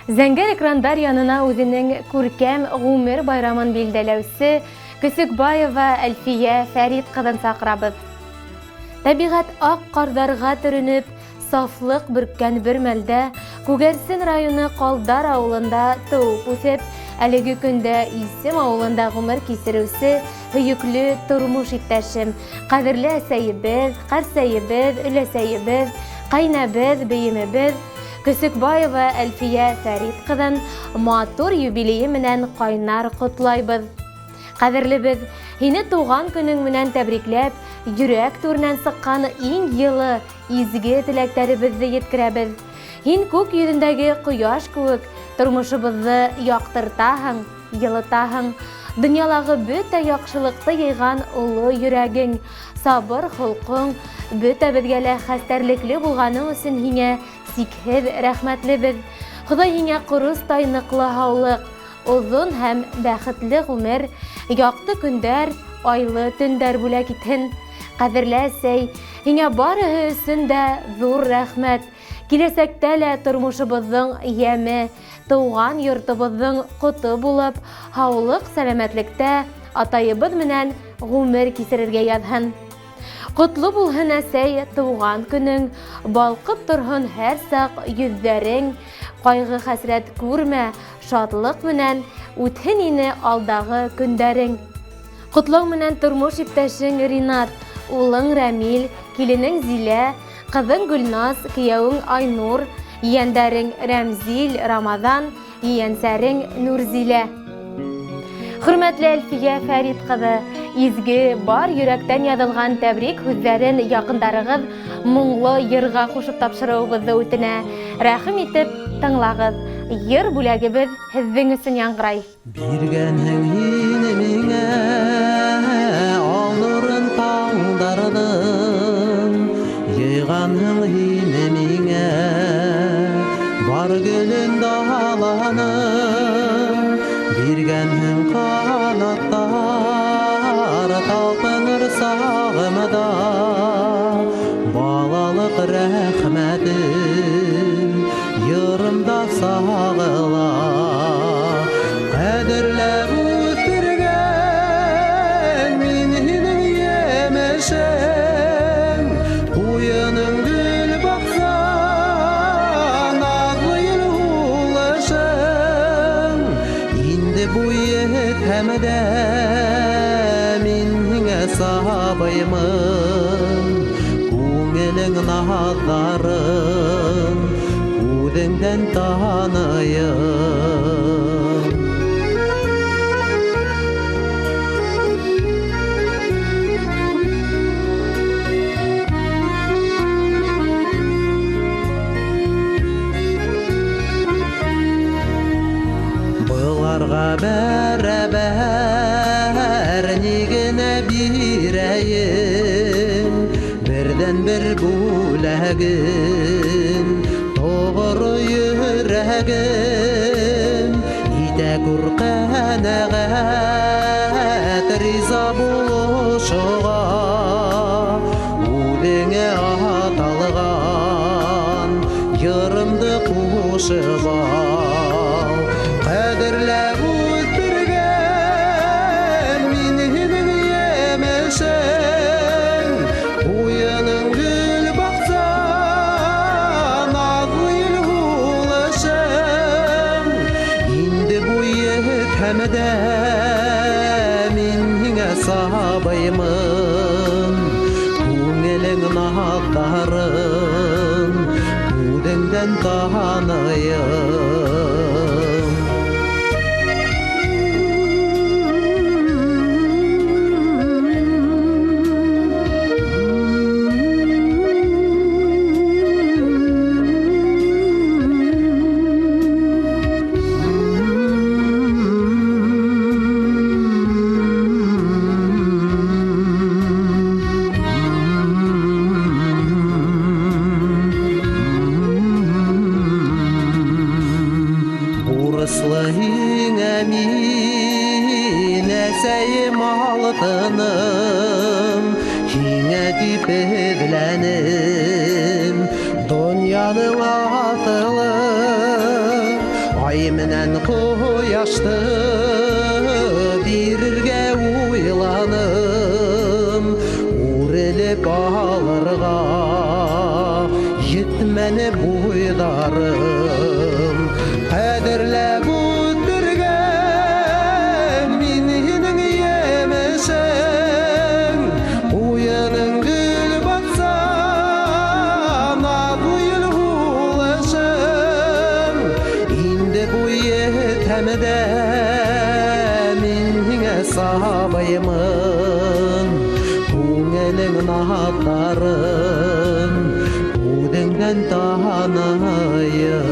Зәңгәр экрандар янына үҙенең күркәм ғүмер байрамын билдәләүсе Көсөкбаева Әлфиә Фәрит ҡыҙын саҡырабыҙ. Тәбиғәт аҡ ҡарҙарға төрөнөп, сафлыҡ бөрккән бер мәлдә Күгәрсен районы Ҡалдар ауылында тыуып үҫеп, әлеге көндә Исем ауылында ғүмер кисереүсе һөйөклө тормош иптәшем, ҡәҙерле әсәйебеҙ, ҡәрсәйебеҙ, өләсәйебеҙ, ҡәйнәбеҙ, бейемебеҙ Көсөкбаева Әлфиә Фәрит ҡыҙын матур юбилейы менән ҡайнар ҡотлайбыҙ. Ҡәҙерлебеҙ, һине тыуған көнөң менән тәбрикләп, йөрәк түренән сыҡҡан иң йылы, изге теләктәребеҙҙе еткерәбеҙ. Һин күк йөҙөндәге ҡояш кеүек тормошобоҙҙо яҡтыртаһың, йылытаһың. Донъялағы бөтә яҡшылыҡты йыйған оло йөрәгең, сабыр холҡоң, бөтәбеҙгә лә хәстәрлекле булғаның өсөн һиңә сикһеҙ рәхмәтлебеҙ. Хоҙай һиңә ҡоростай ныҡлы һаулыҡ, оҙон һәм бәхетле ғүмер, яҡты көндәр, айлы төндәр бүләк итһен. Ҡәҙерле әсәй, һиңә барыһы өсөн дә ҙур рәхмәт. Киләсәктә лә тормошобоҙҙоң йәме, тыуған йортобоҙҙоң ҡото булып, һаулыҡ, сәләмәтлектә атайыбыҙ менән ғүмер кисерергә яҙһын. Ҡотло булһын, әсәй, тыуған көнөң, балҡып торһон һәр саҡ йөҙҙәрең, ҡайғы хәсрәт күрмә, шатлыҡ менән үтһен ине алдағы көндәрең. Ҡотлау менән тормош иптәшең Ринат, улың Рәмил, киленең Зилә, ҡыҙың Гөлназ, кейәүең Айнур, ейәндәрең Рәмзил, Рамаҙан, ейәнсәрең Нурзилә. Хөрмәтле Әлфиә Фәрит ҡыҙы, изге, бар йөрәктән яҙылған тәбрик һүҙҙәрен яҡындарығыҙ моңло йырға ҡушып тапшырыуыбыҙҙы үтенә. Рәхим итеп тыңлағыҙ. Йыр бүләгебеҙ һеҙҙең өсөн яңғырай. Биргәнһең һин миңә ал нурын таңдарҙың, йыйғанһың һин миңә бар гөлөн даланың, биргәнһең ҡанаттар талпыныр сағымда, балалыҡ рәхмәтем йырымда сағыла. Ҡәҙерләп үҫтергән мин һинең емешең, ҡуйының гөл баҡса, наҙлы ел һулышың. Инде буй етһәм дә мин һиңә сабыймын, күңелең наҙҙарын күҙеңдән таныйым. Быларға бәрәбәр ни генә бирәйем, берҙән-бер бүләгем тоғро йөрәгем. Итә күр ҡәнәғәт, риза булышыға, үҙеңә аталған йырымды ҡушып ал. Ҡәҙерләп үҫтергән мин һинең емешең, ҡуйының гөл баҡса, наҙлы ел һулышың. Инде буй етһәм дә мин һиңә сабыймын, күңелең наҙҙарын күҙеңдән таныйым. Бурыслы һиңә мин, әсәйем алтыным, һиңә тип эҙләнем донъяның аҫылы. Ҡояшты бирергә уйланым, үрелеп алырға етмәне буйҙарым. Ҡәҙерләп үҫтергән мин һинең емешең, ҡуйының гөл баҡса, наҙлы һулышың. Инде буй етһәм дә, мин һиңә сабыймын, күңелең наҙҙарын үҙеңдән таныйым.